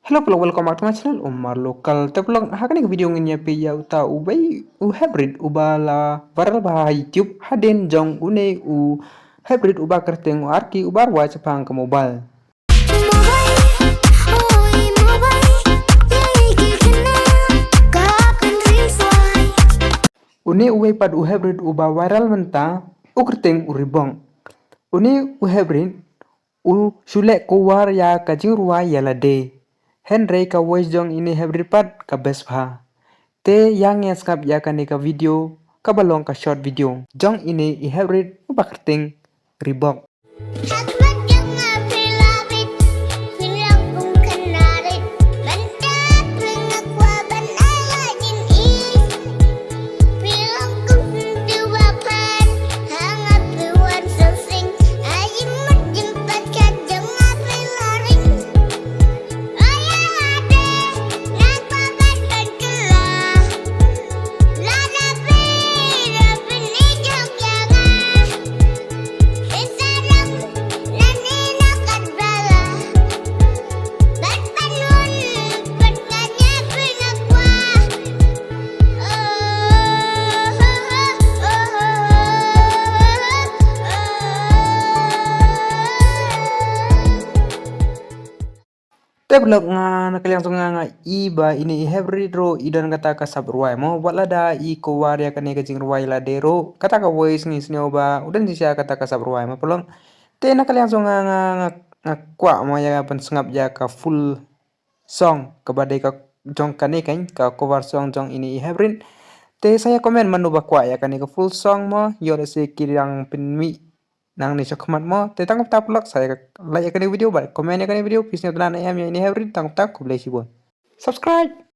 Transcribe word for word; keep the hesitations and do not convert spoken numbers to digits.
Hello paralok, welcome back to my channel Umar Local. Te paralok, ha kane ka video ngin ïa peit ïa uta uwei u hybrid uba la viral bha ha YouTube hadien jong une u hybrid uba kyrteng u Arky uba rwai shaphang ka mobile. Une uwei pat u hybrid uba viral mynta u kyrteng u Reebok. Une u hybrid u shu leh cover ïa ka jingrwai ïa lade. Hynrei ka voice jong ine hybrid pat ka best bha. Te ïa ngin sngap ïa kane ka video kaba long ka short video jong ine i hybrid uba kyrteng Reebok. Te paralok, nga na ka liang jong nga nga i ba ine i hybrid ruh i don kata ka sap rwai mo, wat lada i cover ïa kane ka jingrwai lade ruh, kata ka voice ngi sngew ba u don shisha kata ka sap rwai mo paralok. Te na ka liang jong nga nga nga, nga kwah mo ïa ban sngap ïa ka full song kaba dei ka jong kane kan ka cover song jong ine i hybrid. Te sa ïa comment mano ba kwah ïa kane ka full song mo, ïoh lehse ki dang pynmih nangne shakhmat mo. Te tang kumta paralok, sa ïa like ïa kane video bad comment ïa kane video, phi sngewtynnat ne em ïa ine i hybrid. Tang kumta, khublei shibun. Subscribe.